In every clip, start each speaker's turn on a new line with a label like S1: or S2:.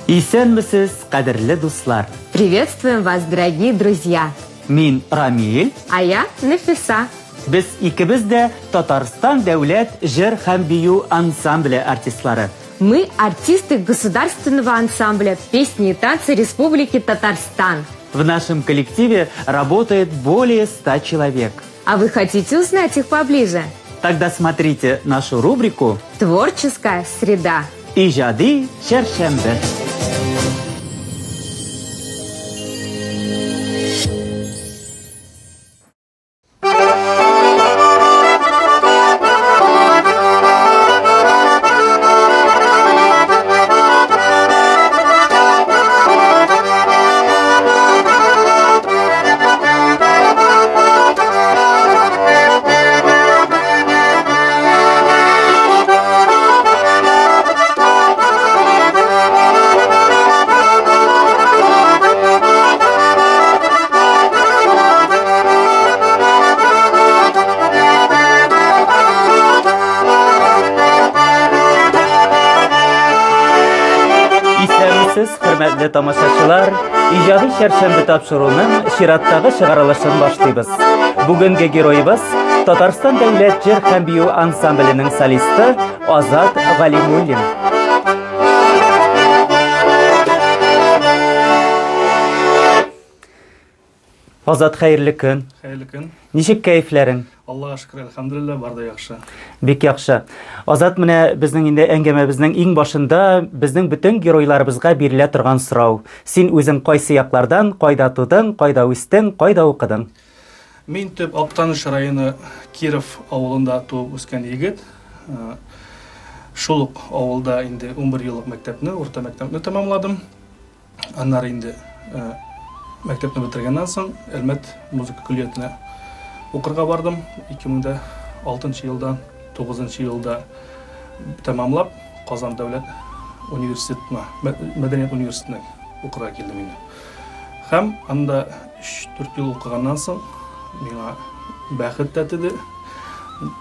S1: Исәнмесез, кадерле дуслар!
S2: Приветствуем вас, дорогие друзья!
S1: Мин Рамиль.
S2: А я Нафиса.
S1: Без икебез дә Татарстан дәүләт җыр һәм бию ансамбле артистлары.
S2: Мы артисты государственного ансамбля песни и танцы Республики Татарстан.
S1: В нашем коллективе работает более 100 человек.
S2: А вы хотите узнать их поближе?
S1: Тогда смотрите нашу рубрику
S2: «Творческая среда».
S1: Иҗади чәршәмбе. Исәнмесез, хөрмәтле тамашачылар! Иҗади чәршәмбе тапшыруының чираттагы чыгарылышын башлыйбыз. Бүгенге героебыз Татарстан дәүләт җыр һәм бию ансамбленең солисты Азат Галимуллин. Азат, хәерле көн.
S3: Хәерле көн.
S1: Ничек кәефләрең?
S3: Аллаһка шөкер, әлхәмдүлилләһ, бар да яхшы.
S1: Бик яхшы. Азат, менә безнең инде әңгәмәбезнең иң башында безнең бөтен геройларыбызга бирелә торган сорау. Син үзең кайсы яклардан, кайда тудың, кайда үстең, кайда укыдың?
S3: Мин төп Актаныш районы Киров авылында туып үскән егет. Шул ук авылда инде 11 еллык мәктәпне, урта мәктәпне тәмамладым. Аннары инде мәктәпне бетергәннән соң Әлмәт музыка көллиятенә укырга бардым. 2006 елда, 9 елда тәмамлап, Казан дәүләт университетына, мәдәният университетына укырга килдем инде. Һәм анда 3-4 ел укыганнан соң миңа бәхет тәтеде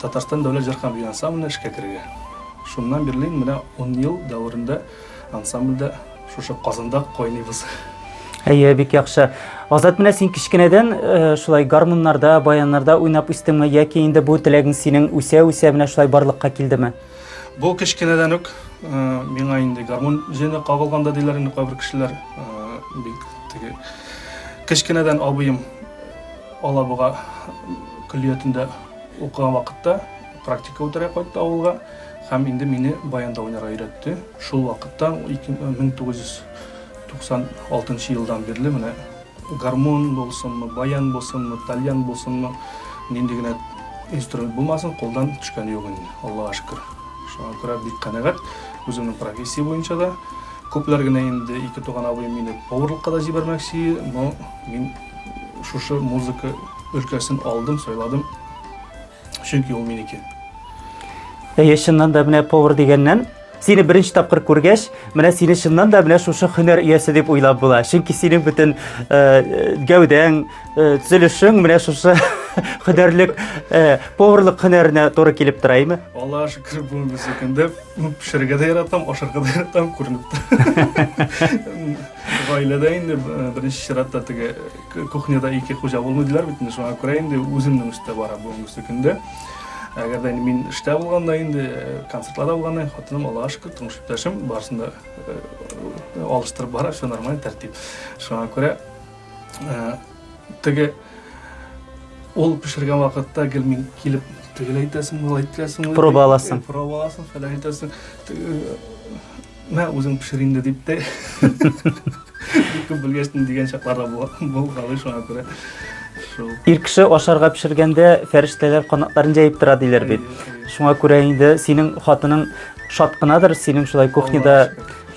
S3: Татарстан дәүләт җыр һәм бию ансамбленә эшкә керергә. Шуннан бирле менә 10 ел дәверендә ансамбльдә Шушы казанда кайныйбыз.
S1: Әйе, бик яхшы. Азат, менә син кечкенәдән э, шулай гармуннарда, баяннарда уйнап үстеңме яки инде бу теләгең синең үсә-үсә менә шулай барлыкка килдеме?
S3: Бу кечкенәдән үк э, миңа инде гармун җене кагылган да диләр инде кайбер кешеләр. Э, бик теге кечкенәдән абыем Алабуга көллиятендә укыган вакытта практика үтәргә кайтты авылга һәм инде мине баянда уйнарга өйрәтте. Шул вакыттан 1996 елдан бирле менә гармун булсынмы, баян булсынмы, тальян булсынмы, нинди генә инструмент булмасын, кулдан төшкәне юк инде, Аллага шөкер. Шуңа күрә бик канәгать үземнең профессия буенча да. Күпләр генә инде ике туган абыем мине поварлыкка да җибәрмәкче, но мин шушы музыка өлкәсен алдым, сайладым. Чөнки ул минеке.
S1: Әйе, чыннан да менә повар дигәннән, сине беренче тапкыр күргәч, менә сине чыннан да менә шушы һөнәр иясе дип уйлап була. Чөнки синең бөтен э, гәүдәң, э, төзелешең менә шушы һөнәрлек, э, поварлык һөнәренә туры килеп тора, әйме?
S3: Аллаһ шөкер, бүгенге көндә пешерергә дә яратам, ашарга да яратам, күренеп тора. Гаиләдә инде беренче чиратта теге кухняда ике хуҗа булмый диләр бит инде, шуңа күрә инде үземнең өстә бара бүгенге көндә. Әгәр дә инде мин эштә булганда инде, концертларда булганда, хатыным, Аллага шөкер, тормыш иптәшем барысын да алыштырып бара, все нормально, тәртип. Шуңа күрә теге ул пешергән вакытта гел мин килеп тегеләй итәсең, болай итәсең.
S1: Проба аласың.
S3: Проба аласың, фәлән итәсең. Мә, үзең пешер инде дип тә. Бик күп белгәч дигән чаклар да булгалый, шуңа күрә.
S1: Шул. Ир кеше ашарга пешергәндә фәрештәләр канатларын җәеп тора диләр бит. Шуңа күрә инде синең хатының шат кынадыр синең шулай кухняда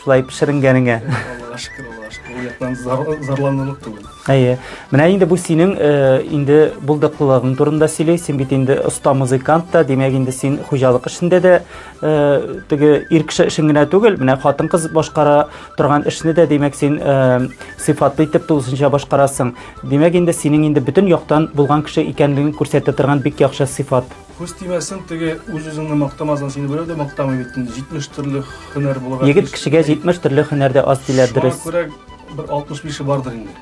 S1: шулай пешеренгәнеңә.
S3: Аллага шөкер, Аллага шөкер. Ул яктан зарланырлык түгел.
S1: Әйе. Менә инде бу синең э, инде булдыклылыгың турында сөйли. Син бит инде оста музыкант та, димәк инде син хуҗалык эшендә дә э, теге ир кеше эшен генә түгел, менә хатын-кыз башкара торган эшне дә, димәк син э, сыйфатлы итеп тулысынча башкарасың. Димәк инде синең инде бөтен яктан булган кеше икәнлеген күрсәтә торган бик яхшы сыйфат.
S3: Күз тимәсен, теге үз-үзеңне мактамасаң, сине берәү дә мактамый бит инде. 70 төрле һөнәр булырга
S1: Егет кешегә 70 төрле һөнәр дә аз диләр, дөрес.
S3: Шуңа күрә бер 65-е бардыр инде.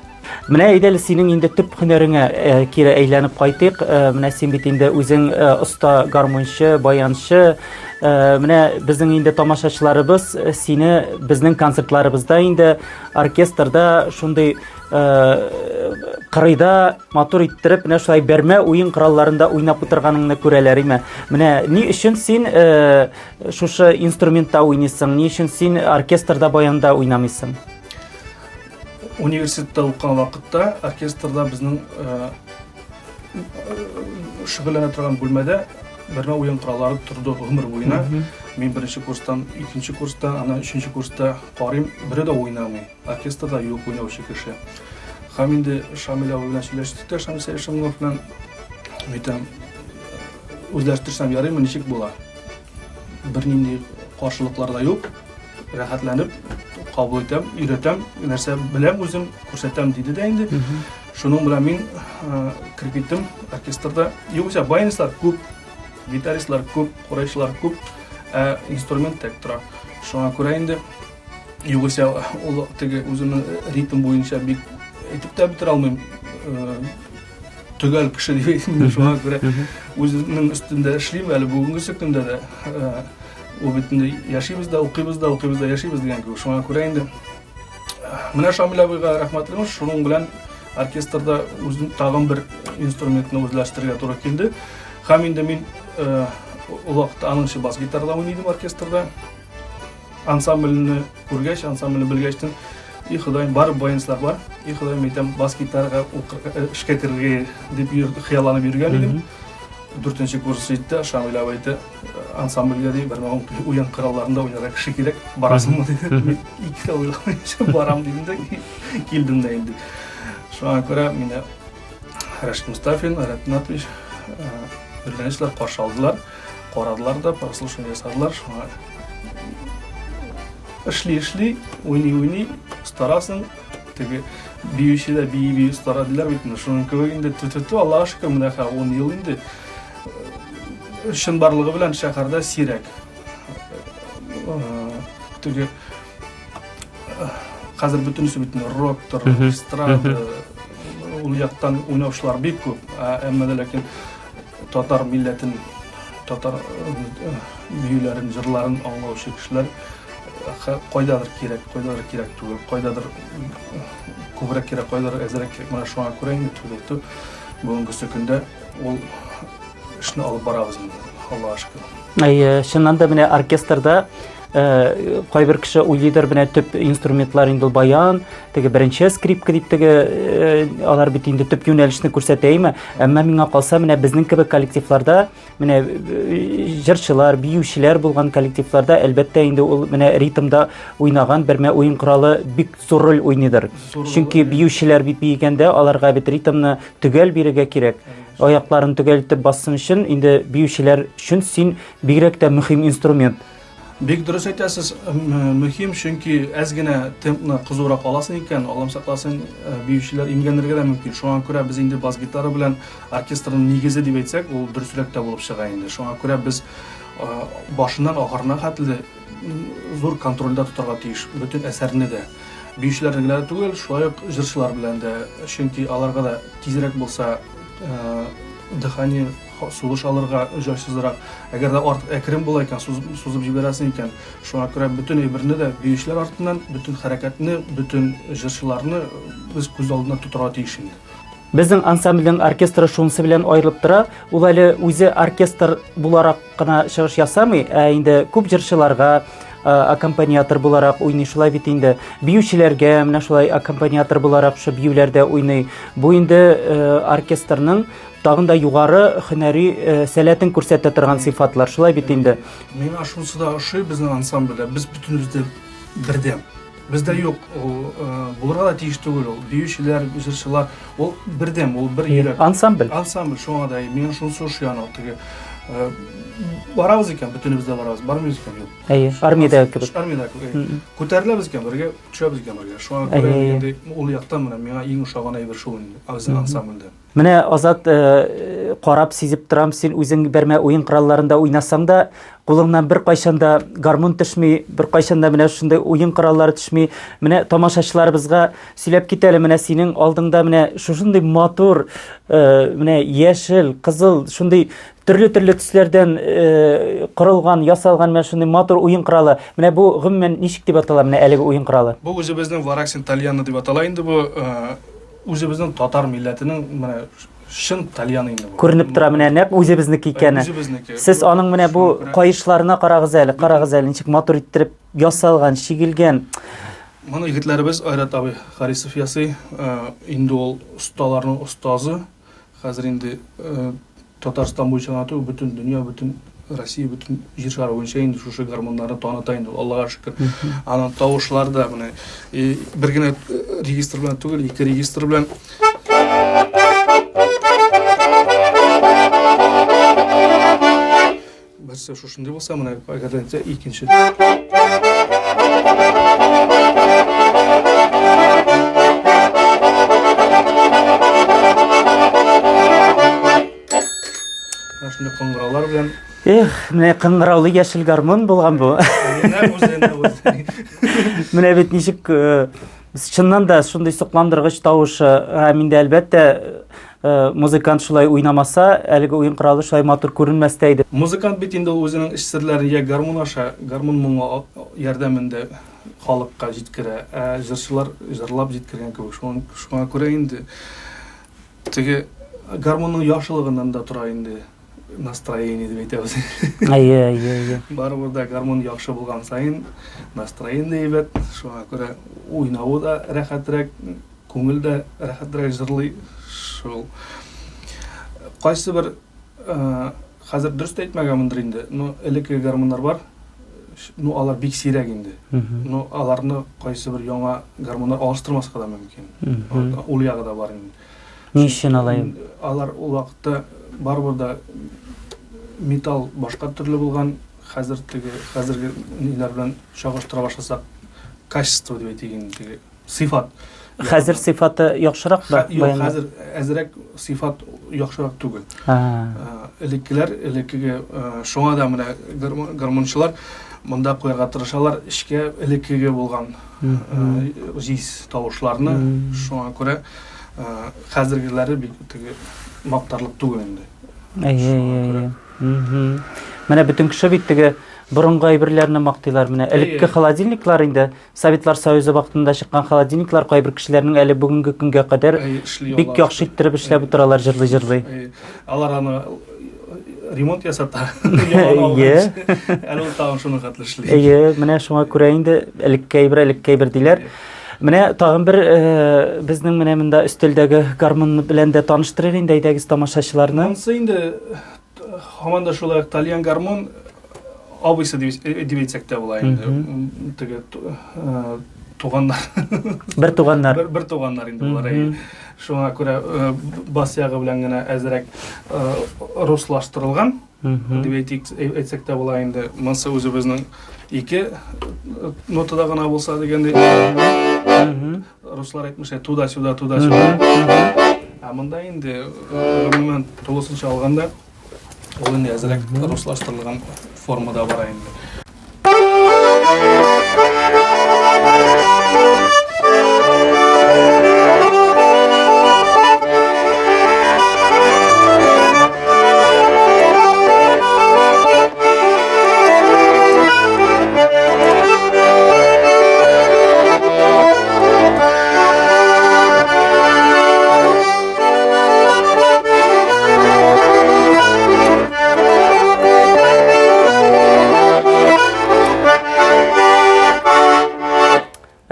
S1: Менә әйдә әле синең инде төп һөнәреңә э, кире әйләнеп кайтыйк. Э, менә син бит инде үзең э, оста гармунчы, баянчы. Менә безнең инде тамашачыларыбыз сине безнең концертларыбызда инде оркестрда шундый кырыйда матур иттереп менә шулай бәрмә уен коралларында уйнап утырганыңны күрәләр име. Менә ни өчен син шушы инструментта уйныйсың? Ни өчен син оркестрда баянда уйнамыйсың?
S3: Университетта укыган вакытта оркестрда безнең шөгыльләнә торган бүлмәдә бәрмә уен кораллары торды гомер буена. Мин беренче курстан, икенче курста, аннан өченче курста карыйм, бере дә уйнамый. Оркестрда юк уйнаучы кеше. Һәм инде Шамил абый белән сөйләштек тә, Шамил Сәйшамилов белән, әйтәм, үзләштерсәм ярыймы, ничек була? Бернинди каршылыклар да юк. Рәхәтләнеп кабул итәм, өйрәтәм, нәрсә беләм үзем, күрсәтәм диде дә инде. Шуның белән мин кереп киттем оркестрда. Югыйсә баянистлар күп, гитаристлар күп, курайчылар күп, ә инструмент тәк тора. Шуңа күрә инде югыйсә ул теге үземнең ритм буенча бик әйтеп тә бетерә алмыйм. Төгәл кеше дип әйтим, шуңа күрә үземнең өстендә эшлим әле бүгенге көндә дә. Ул бит инде яшибез дә, укыйбыз да, укыйбыз да, яшибез дигән кебек. Шуңа күрә инде менә Шамил абыйга рәхмәтлемен, шуның белән оркестрда үзем тагын бер инструментны үзләштерергә туры килде. Һәм инде мин ул вакытта аныңчы бас гитарада уйный идем оркестрда. Ансамбльне күргәч, ансамбльне белгәчтен, и Ходаем, бар баянистлар бар, и Ходаем, әйтәм, бас гитарага эшкә керергә дип хыялланып йөргән идем. Дүртенче курс җитте, Шамил абый әйтте, ансамбльгә ди, бер уен коралларында уйнарга кеше кирәк, барасыңмы диде. Мин ике дә уйламыйча барам дидем дә, килдем дә инде. Шуңа күрә мине Рәшит Мустафин, Рәт Натович, Берләнешләр каршы алдылар, карадылар да, прослушивание ясадылар. Шуңа эшли-эшли, уйный-уйный, старасың, теге биюче дә бии-бии остара диләр бит инде. Шуның кебек инде тү-тү-тү, Аллага шөкер, менә хә 10 ел инде чынбарлыгы белән шәһәрдә сирәк. Теге хәзер бөтенесе бит инде роктыр, эстрада, ул яктан уйнаучылар бик күп. Әмма дә ләкин татар милләтен, татар биюләрен, җырларын аңлаучы кешеләр кайдадыр кирәк, кайдадыр кирәк түгел, кайдадыр күбрәк кирәк, кайдадыр әзрәк кирәк. Менә шуңа күрә инде түгел бүгенгесе көндә ул эшне алып барабыз инде, Аллага шөкер.
S1: Әйе, чыннан да менә оркестрда э, кайбер кеше уйлыйдыр, менә төп инструментлар инде ул баян, теге беренче скрипка дип теге э, алар бит инде төп юнәлешне күрсәтә име? Әмма миңа калса, менә безнең кебек коллективларда менә э, җырчылар, биючеләр булган коллективларда әлбәттә инде ул менә ритмда уйнаган бермә уен коралы бик зур роль уйныйдыр. Чөнки биючеләр бит биегәндә аларга бит ритмны төгәл бирергә кирәк. Аякларын төгәл итеп бассын өчен инде биючеләр өчен син бигрәк тә мөһим инструмент.
S3: Бик дөрес әйтәсез, мөһим, чөнки әз генә темпны кызурак аласың икән, Аллам сакласын, биючеләр имгәнергә дә мөмкин. Шуңа күрә без инде бас-гитара белән оркестрның нигезе дип әйтсәк, ул дөресрәк тә булып чыга инде. Шуңа күрә без башыннан ахырына хәтле зур контрольдә тотарга тиеш бөтен әсәрне дә. Биючеләрне генә түгел, шулай ук җырчылар белән дә, чөнки аларга да тизрәк булса, дыхание сулыш алырга җайсызрак. Әгәр дә артык әкрен була икән, сузып җибәрәсең икән. Шуңа күрә бөтен әйберне дә биючеләр артыннан, бөтен хәрәкәтне, бөтен җырчыларны без күз алдында тотарга тиеш инде.
S1: Безнең ансамбльнең оркестры шунысы белән аерылып тора, ул әле үзе оркестр буларак кына чыгыш ясамый, ә инде күп җырчыларга аккомпаниатор буларак уйный, шулай бит инде. Биючеләргә менә шулай аккомпаниатор буларак шул биюләрдә уйный. Бу инде оркестрның тагын да югары һөнәри э, сәләтен күрсәтә торган сыйфатлар, шулай бит инде.
S3: Миңа шунысы да ошый безнең ансамбльдә, без бөтенебез дә бердәм. Бездә юк, ул э, булырга да тиеш түгел ул. Биючеләр, җырчылар, ул бердәм, ул бер йөрәк.
S1: Ансамбль.
S3: Ансамбль, шуңа да миңа шунысы ошый аның теге. Э, барабыз икән, бөтенебез дә барабыз, бармыйбыз икән, юк.
S1: Әйе, армиядәге кебек.
S3: Армиядәге кебек. Күтәреләбез икән, бергә төшәбез икән бергә. Шуңа күрә инде ул яктан менә миңа иң ошаган әйбер шул инде, безнең ансамбльдә.
S1: Менә Азат, э, карап сизеп торам, син үзең бәрмә уен коралларында уйнасаң да, кулыңнан беркайчан да гармун төшми, беркайчан да менә шундый уен кораллары төшми. Менә тамашачыларыбызга сөйләп кит әле, менә синең алдыңда менә шушындый матур, э, менә яшел, кызыл, шундый төрле-төрле төсләрдән э, корылган, ясалган менә шундый матур уен коралы. Менә бу гомумән ничек дип атала менә әлеге уен коралы?
S3: Бу үзебезнең Вараксин тальяны дип атала инде бу. Э, үзебезнең татар милләтенең менә чын тальяны инде бу.
S1: Күренеп тора менә нәкъ үзебезнеке икәне.
S3: Үзебезнеке.
S1: Сез аның менә бу каешларына карагыз әле, карагыз әле, ничек матур иттереп ясалган, чигелгән.
S3: Моны егетләребез Айрат абый Харисов ясый. Э, инде ул осталарның остазы. Хәзер инде э, Татарстан буенча гына түгел, бөтен дөнья, бөтен Россия, бөтен җир шары буенча инде шушы гармуннарны таныта инде ул, Аллага шөкер. Аның тавышлары да менә бер генә э, регистр белән түгел, ике регистр белән. Берсе шушындый булса, менә әгәр дә икенче. Менә шундый кыңгыраулар белән.
S1: Эх, менә кыңгыраулы яшел гармун булган бу. Менә бит ничек э, чыннан да шундый сокландыргыч тавышы. Һәм инде әлбәттә э, музыкант шулай уйнамаса, әлеге уен коралы шулай матур күренмәс тә иде.
S3: Музыкант бит инде ул үзенең эч серләрен я гармун аша, гармун моңы ярдәмендә халыкка җиткерә, ә җырчылар җырлап җиткергән кебек. Шуңа күрә инде Теге гармунның яхшылыгыннан да тора инде настроение дип әйтәбез.
S1: Әйе, әйе, әйе.
S3: Барыбер дә гармун яхшы булган саен настроение дә әйбәт, шуңа күрә уйнавы да рәхәтрәк, күңел дә рәхәтрәк җырлый. Шул. Кайсы бер э, хәзер дөрес тә әйтмәгәнмендер инде, но элеккеге гармуннар бар, ну алар бик сирәк инде. Но аларны кайсы бер яңа гармуннар алыштырмаска да мөмкин. Ул ягы да бар инде.
S1: Ни өчен алай?
S3: Алар ул вакытта барыбер да металл башка төрле булган, хәзер теге хәзерге ниләр белән чагыштыра башласак, качество дип әйтик инде, теге сыйфат.
S1: Хәзер сыйфаты яхшырак ба?
S3: Юк, хәзер әзрәк сыйфат яхшырак түгел. Элеккеләр, элеккеге шуңа да менә гармунчылар монда куярга тырышалар эчкә элеккеге булган җиз тавышларны. Шуңа күрә хәзергеләре бик теге мактарлык түгел инде.
S1: Әйе, әйе, әйе. Менә бөтен кеше бит теге борынгы әйберләрне мактыйлар. Менә элекке холодильниклар инде Советлар Союзы вакытында чыккан холодильниклар кайбер кешеләрнең әле бүгенге көнгә кадәр бик яхшы иттереп эшләп утыралар, җырлый-җырлый.
S3: Алар аны ремонт ясата. Әйе. Әле ул тагын шуның хәтле эшли.
S1: Әйе, менә шуңа күрә инде элекке әйбер, элекке әйбер диләр. Менә тагын бер э, безнең менә монда өстәлдәге гармун белән дә таныштырыйк инде әйдәгез тамашачыларны.
S3: Монысы инде һаман да шулай ук тальян гармун абыйсы дип, э, дип әйтсәк тә була инде. Теге э, туганнар.
S1: Бер туганнар.
S3: Бер, бер туганнар инде болар. Шуңа күрә э, бас ягы белән генә әзрәк руслаштырылган дип әйтик, әйтсәк тә була инде. Монысы үзебезнең ике нотада гына булса дигәндәй. Руслар әйтмешә туда-сюда, туда-сюда. Ә монда инде гомумән тулысынча алганда ул инде әзрәк руслаштырылган формада бара инде.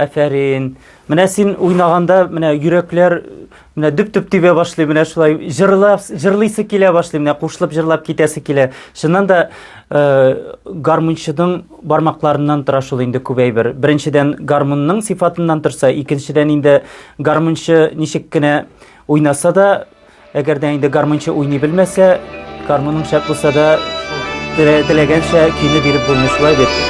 S1: Әфәрин. Менә син уйнаганда, менә йөрәкләр менә дөп-дөп тибә башлый, менә шулай җырлап, җырлыйсы килә башлый, менә кушылып җырлап китәсе килә. Чыннан да э, гармунчының бармакларыннан тора шул инде күп әйбер. Беренчедән гармунның сыйфатыннан торса, икенчедән инде гармунчы ничек кенә уйнаса да, әгәр дә инде гармунчы уйный белмәсә, гармуның шәп булса да, теләгәнчә көйне биреп булмый шулай бит.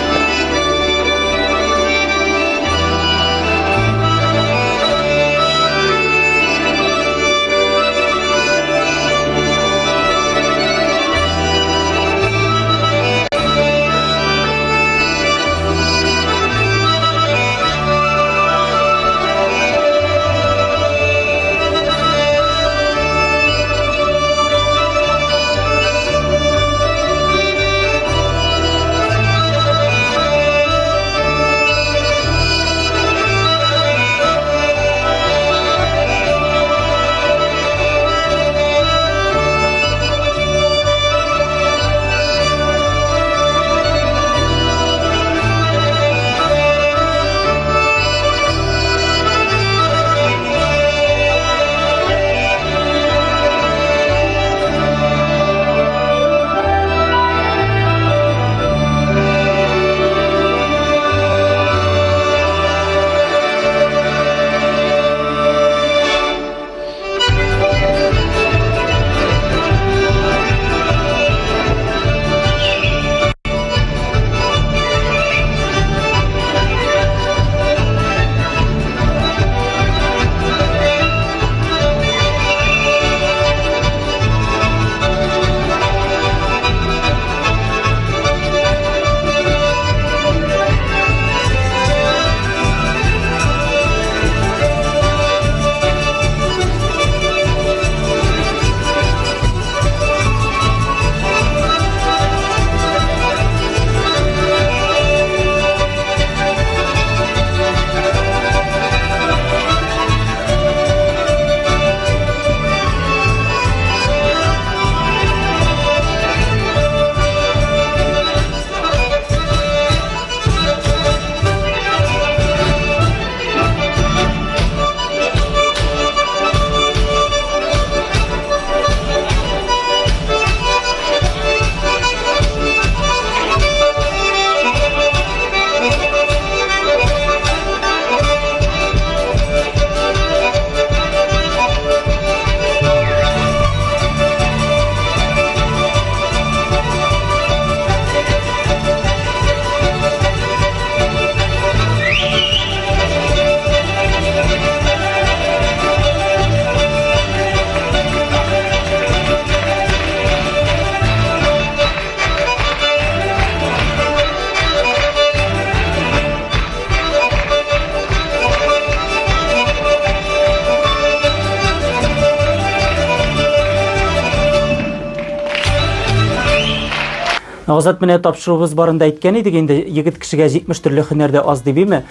S1: Азат, менә тапшыруыбыз барында әйткән идек инде, егет кешегә 70 төрле һөнәр дә аз дип, име?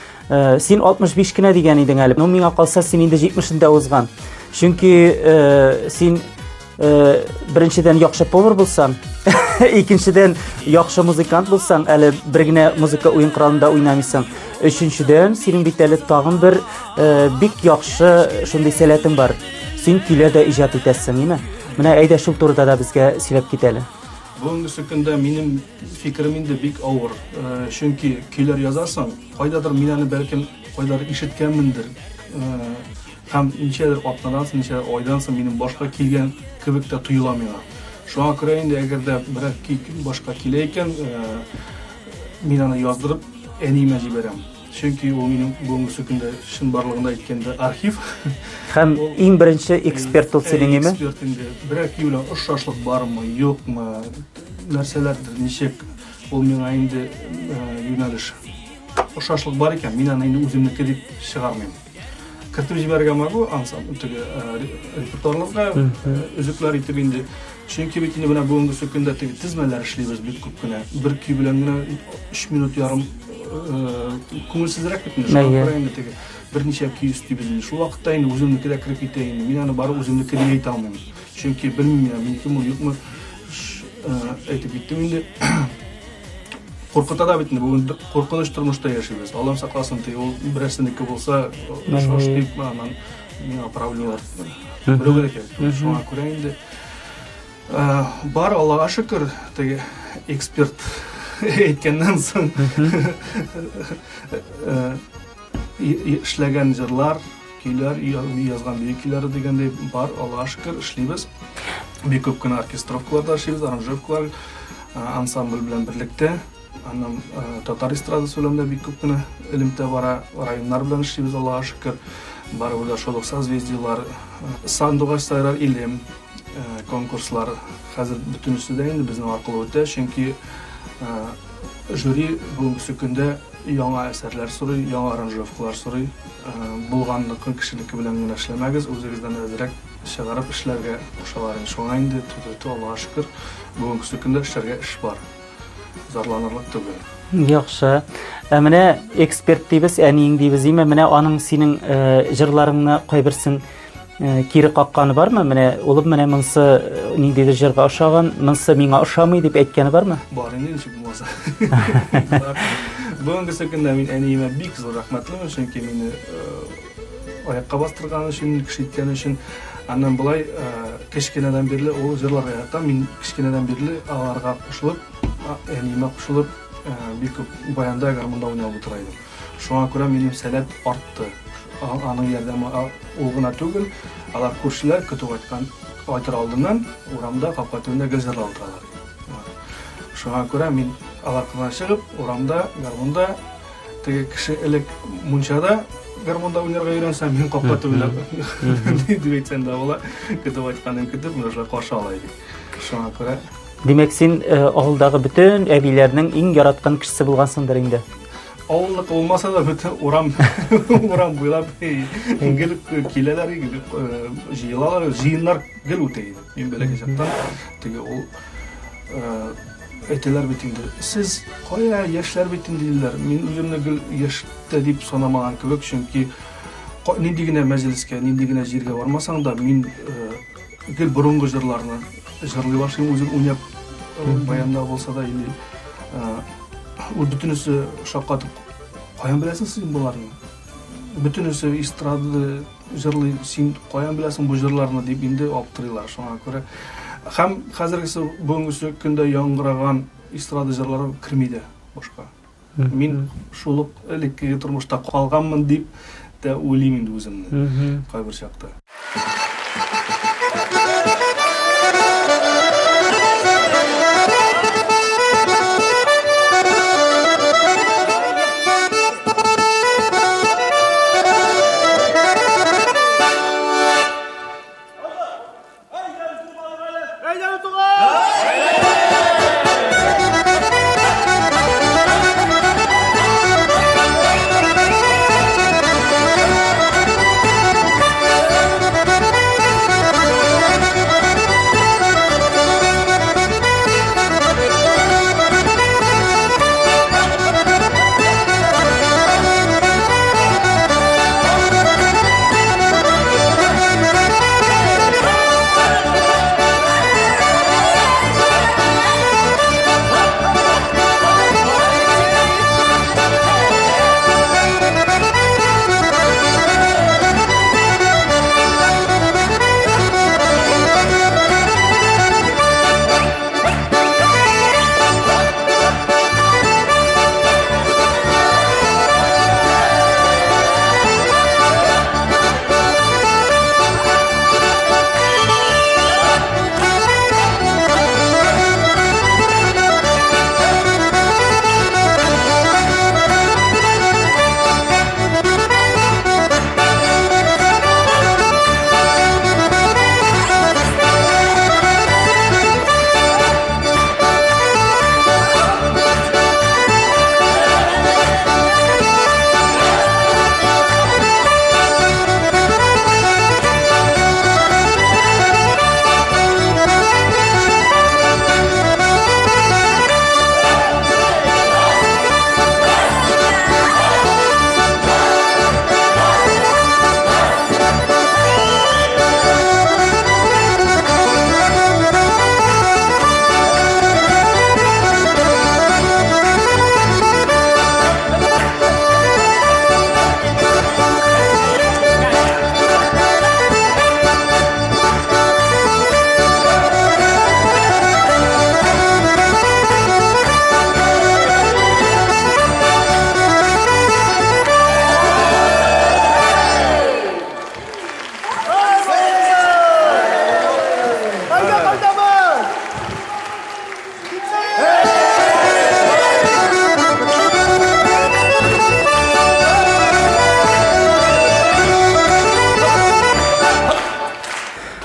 S1: Син 65 кенә дигән идең әле. Ну, миңа калса, син инде 70-ен дә узган. Чөнки син беренчедән яхшы повар булсаң, икенчедән яхшы музыкант булсаң, әле бер генә музыка уен коралында уйнамыйсың. Өченчедән, синең бит әле тагын бер бик яхшы шундый сәләтең бар. Син көйләр дә иҗат итәсең, име? Менә әйдә шул турыда да безгә сөйләп кит әле.
S3: Бүгенгесе көндә минем фикерем инде бик авыр. Чөнки көйләр язасың, кайдадыр мин аны бәлкем кайдадыр ишеткәнмендер. Һәм ничәдер атнадан соң, ничәдер айдан соң минем башка килгән кебек тә тоела миңа. Шуңа күрә инде әгәр дә берәр көй башка килә икән, мин аны яздырып әниемә җибәрәм. Чөнки ул минем бүгенге көндә чынбарлыгында әйткәндә архив.
S1: Һәм иң беренче эксперт ул синең име?
S3: Эксперт инде. Берәр көй белән охшашлык бармы, юкмы, нәрсәләрдер, ничек ул миңа инде юнәлеш. Охшашлык бар икән, мин аны инде үземнеке дип чыгармыйм. Кертеп җибәрергә могу ансамбль теге репертуарларга өзекләр итеп инде. Чөнки бит инде менә бүгенге көндә теге тезмәләр эшлибез бик күп кенә. Бер көй белән генә 3 минут ярым күңелсезрәк бит инде. Шуңа күрә инде теге берничә көй өстибез инде. Шул вакытта инде үземнеке дә кереп китә инде. Мин аны бары үземнеке дип әйтә алмыйм. Чөнки белмим мин, минекеме ул, юкмы. Әйтеп киттем инде. Куркыта да бит инде, бүген куркыныч тормышта яшибез. Аллам сакласын, ти ул берәрсенеке булса, шош дип, аннан миңа проблемалар белүгә дә кирәк. Шуңа күрә инде бар, Аллага шөкер, теге эксперт әйткәннән соң эшләгән җырлар, көйләр, язган бию көйләре дигәндәй бар, Аллага шөкер, эшлибез. Бик күп кенә оркестровкаларда эшлибез, аранжировкалар ансамбль белән берлектә. Аннан татар эстрадасы белән дә бик күп кенә элемтә бара, районнар белән эшлибез, Аллага шөкер. Барыбер дә шул ук созвездиелар, Сандугач сайрар илем конкурслар хәзер бөтенесе дә инде безнең аркылы үтә, чөнки жюри бүгенге көндә яңа әсәрләр сорый, яңа аранжировкалар сорый. Булганныкы кешенеке белән генә эшләмәгез, үзегездән әзрәк чыгарып эшләргә кушалар инде. Шуңа инде түтү Аллага шөкер, бүгенге көндә эшләргә эш бар. Зарланырлык
S1: түгел. Яхшы. Ә менә эксперт дибез, әниең дибез, име? Менә аның синең җырларыңны кайберсен кире какканы бармы? Менә улым, менә монсы ниндидер җырга ошаган, монсы миңа ошамый дип әйткәне бармы?
S3: Бар инде, ничек булмаса. Бүгенге көндә мин әниемә бик зур рәхмәтлемен, чөнки мине аякка бастырган өчен, кеше иткән өчен. Аннан былай кечкенәдән бирле ул җырларга ярата. Мин кечкенәдән бирле аларга кушылып, әниемә кушылып, бик күп баянда, гармунда уйнап утыра идем. Шуңа күрә минем сәләт артты. Аның ярдәме ул гына түгел, алар күршеләр көтү кайткан кайтыр алдыннан урамда капка төбендә гел җырлап утыралар. Шуңа күрә мин алар кырдан чыгып, урамда, гармунда, теге кеше элек мунчада гармунда уйнарга өйрәнсә, мин капка төбендә дип әйтсәм дә була, көтеп кайтканын көтеп, менә шулай каршы ала идек. Шуңа күрә.
S1: Димәк, син авылдагы бөтен әбиләрнең иң яраткан кешесе булгансыңдыр инде.
S3: Авылныкы булмаса да бөтен урам урам буйлап гел киләләр, гел җыелалар, җыеннар гел үтә иде. Мин бәләкәй чактан теге ул әйтәләр бит инде, сез кая яшьләр бит инде диделәр. Мин үземне гел яшьтә дип санамаган кебек, чөнки нинди генә мәҗлескә, нинди генә җиргә бармасаң да, мин гел борынгы җырларны җырлый башлыйм, үзем уйнап, баянда булса да или ул бөтенесе шаккатып, каян беләсең син боларны? Бөтенесе эстрада җырлый, син каян беләсең бу җырларны дип инде аптырыйлар. Шуңа күрә һәм хәзергесе бүгенгесе көндә яңгыраган эстрада җырлары керми дә башка. Мин шул ук элеккеге тормышта калганмын дип тә уйлыйм инде үземне кайбер чакта.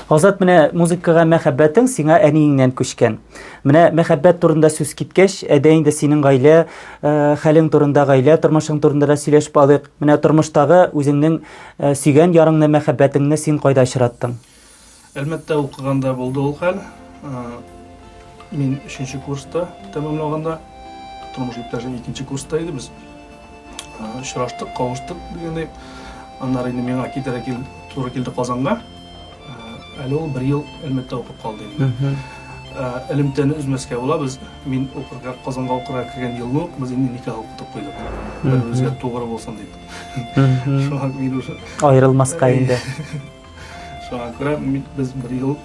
S1: Азат, менә музыкага мәхәббәтең сиңа әниеңнән күчкән. Менә мәхәббәт турында сүз киткәч, әйдә инде синең гаилә э, хәлең турында, гаилә тормышың турында да сөйләшеп алыйк. Менә тормыштагы үзеңнең э, сөйгән ярыңны, мәхәббәтеңне син кайда очраттың?
S3: Әлмәттә укыганда булды ул хәл. Э, мин өченче курста тәмамлаганда, тормыш иптәшем икенче курста иде. Без очраштык, кавыштык дигәндәй. Аннары инде миңа китәргә кил, туры килде Казанга. Әле ул бер ел Әлмәттә укып калды инде. Элемтәне өзмәскә була. Без мин укырга Казанга укырга кергән елны ук без инде никах укытып куйдык. Бер-беребезгә тугры булсын дип.
S1: Шуңа мин уже аерылмаска инде.
S3: Шуңа күрә без бер ел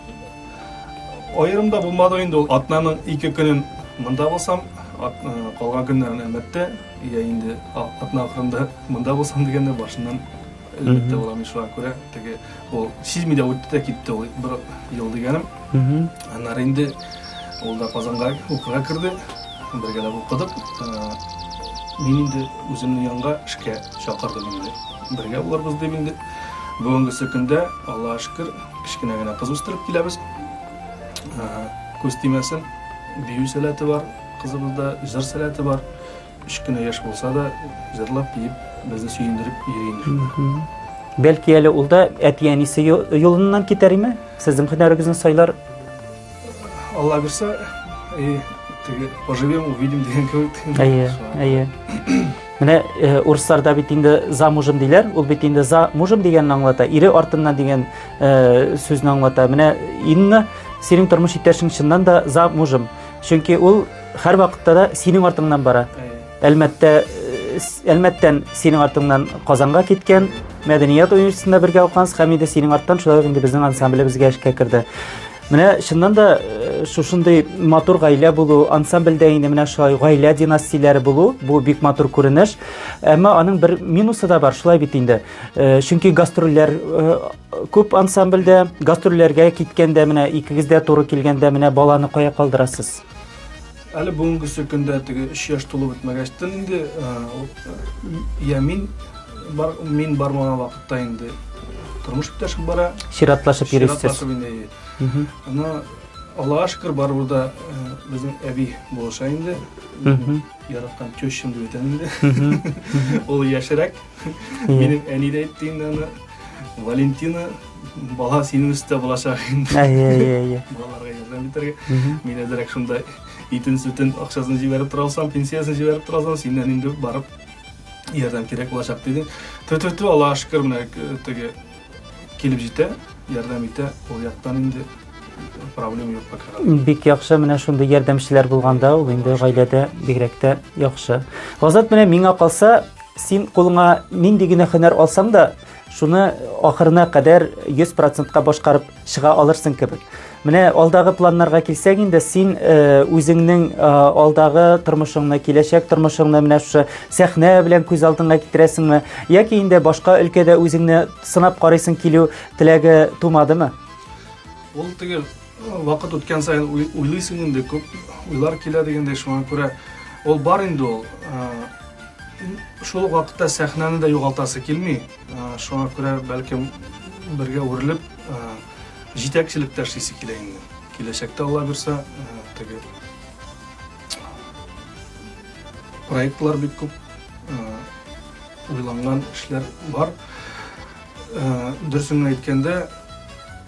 S3: аерым да булмады инде ул. Атнаның ике көнен монда булсам, калган көннәрен Әлмәттә, я инде атна ахырында монда булсам дигәндә башыннан әлбәттә булам. Шуңа күрә теге ул сизми дә үтте дә китте ул бер ел дигәнем. Аннары инде ул да Казанга укырга керде. Бергәләп укыдык. Мин инде үземнең янга эшкә чакырдым инде. Бергә булырбыз дип инде. Бүгенгесе көндә, Аллаһ шөкер, кечкенә генә кыз үстереп киләбез. Күз тимәсен, бию сәләте бар, кызыбызда җыр сәләте бар. Өч кенә яшь булса да, җырлап, биеп, безне сөендереп йөри инде шунда.
S1: Бәлки әле ул да әти-әнисе юлыннан китәр име? Сезнең һөнәрегезне сайлар?
S3: Алла бирсә, и теге поживем, увидим дигән кебек.
S1: Әйе, әйе. Менә э, урысларда бит инде за мужем диләр, ул бит инде за мужем дигәнне аңлата, ире артыннан дигән э, сүзне аңлата. Менә Инна, синең тормыш иптәшең чыннан да за мужем. Чөнки ул һәрвакытта да синең артыңнан бара. Әлмәттә э, Әлмәттән синең артыңнан Казанга киткән, мәдәният университетында бергә укыгансыз һәм инде синең арттан шулай ук инде безнең ансамблебезгә эшкә керде. Менә чыннан да э, шушындый матур гаилә булу, ансамбльдә инде менә шулай гаилә династияләре булу, бу бик матур күренеш. Әмма аның бер минусы да бар, шулай бит инде. Э, чөнки гастрольләр күп ансамбльдә, гастрольләргә киткәндә менә икегез дә туры килгәндә менә баланы кая калдырасыз?
S3: Әле бүгенгесе көндә теге өч яшь тулып бетмәгәчтен инде я мин бар, мин бармаган вакытта инде тормыш иптәшем бара.
S1: Чиратлашып йөрисез.
S3: Чиратлашып инде. Аны Аллага шөкер, барыбер да безнең әби булыша инде. Яраткан тещам дип әйтәм инде. Ул яшерәк. Минем әни дә әйтте инде аны. Валентина, бала синең өстә булачак инде.
S1: Әйе, әйе, әйе.
S3: Балаларга ярдәм итәргә. Мин әзрәк шунда итен, сөтен, акчасын җибәреп тора алсам, пенсиясен җибәреп тора алсам, синнән инде барып ярдәм кирәк булачак диде. Тү-тү-тү, Аллага шөкер, менә э, теге килеп җитә, ярдәм итә, ул яктан инде проблема юк пока.
S1: Бик яхшы, менә шундый ярдәмчеләр булганда, ул инде гаиләдә бигрәк тә яхшы. Азат, менә миңа калса, Син кулыңа нинди генә һөнәр алсаң да, шуны ахырына кадәр 100%ка башкарып чыга алырсың кебек. Менә алдагы планнарга килсәк инде, син э, үзеңнең э, алдагы тормышыңны, киләчәк тормышыңны менә шушы сәхнә белән күз алдыңа китерәсеңме? Яки инде башка өлкәдә үзеңне сынап карыйсың килү теләге тумадымы?
S3: Ул теге вакыт үткән саен уйлыйсың инде, күп уйлар килә дигәндәй, шуңа күрә ул бар инде ул. Э, Шул ук вакытта сәхнәне дә югалтасы килми. Шуңа күрә бәлкем бергә үрелеп җитәкчелек тә эшлисе килә инде. Киләчәктә Алла бирсә, теге проектлар бик күп уйланган эшләр бар. Дөресен генә әйткәндә,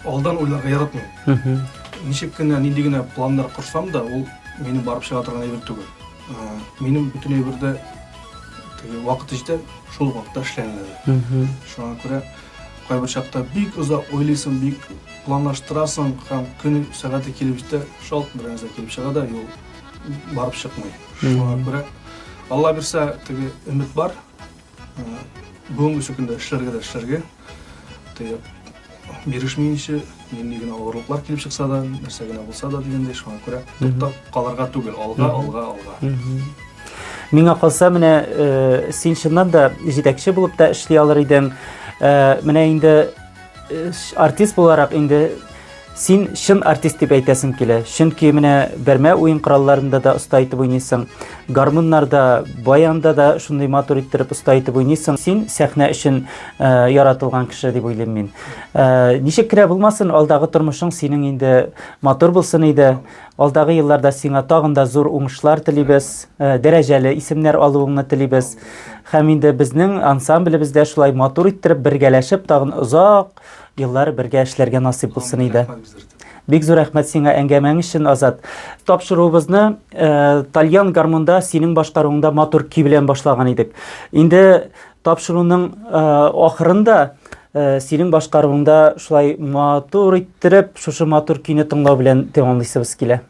S3: алдан уйларга яратмыйм. Ничек кенә, нинди генә планнар корсам да, ул минем барып чыга торган әйбер түгел. Минем бөтен әйбер дә теге вакыты җитә, шул вакытта эшләнелә. Шуңа күрә кайбер чакта бик озак уйлыйсың, бик планлаштырасың һәм көне сәгате килеп җитә, шалт бер нәрсә килеп чыга да, юл барып чыкмый. Шуңа күрә Алла бирсә, теге өмет бар. Бүгенге көндә эшләргә дә эшләргә. Теге бирешмиенчә, нинди генә авырлыклар килеп чыкса да, нәрсә генә булса да дигәндәй, шуңа күрә туктап калырга түгел, алга, алга, алга.
S1: Миңа калса, менә э, син чыннан да җитәкче булып та эшли алыр идең. Э, менә инде э, артист буларак инде Син чын артист дип әйтәсем килә. Чөнки менә бәрмә уен коралларында да оста итеп уйныйсың, гармуннарда, баянда да шундый матур иттереп оста итеп уйныйсың. Син сәхнә өчен э, яратылган кеше дип уйлыйм мин. Э, ничек кенә булмасын, алдагы тормышың синең инде матур булсын иде. Алдагы елларда сиңа тагын да зур уңышлар телибез, э, дәрәҗәле исемнәр алуыңны телибез. Һәм инде безнең ансамблебездә шулай матур иттереп бергәләшеп тагын озак еллар бергә эшләргә насыйп булсын иде. Бик зур рәхмәт сиңа әңгәмәң өчен, Азат. Тапшыруыбызны э, тальян гармунда синең башкаруыңда матур көй белән башлаган идек. Инде тапшыруның э, ахырында э, синең башкаруыңда шулай матур иттереп, шушы матур көйне тыңлау белән тәмамлыйсыбыз килә.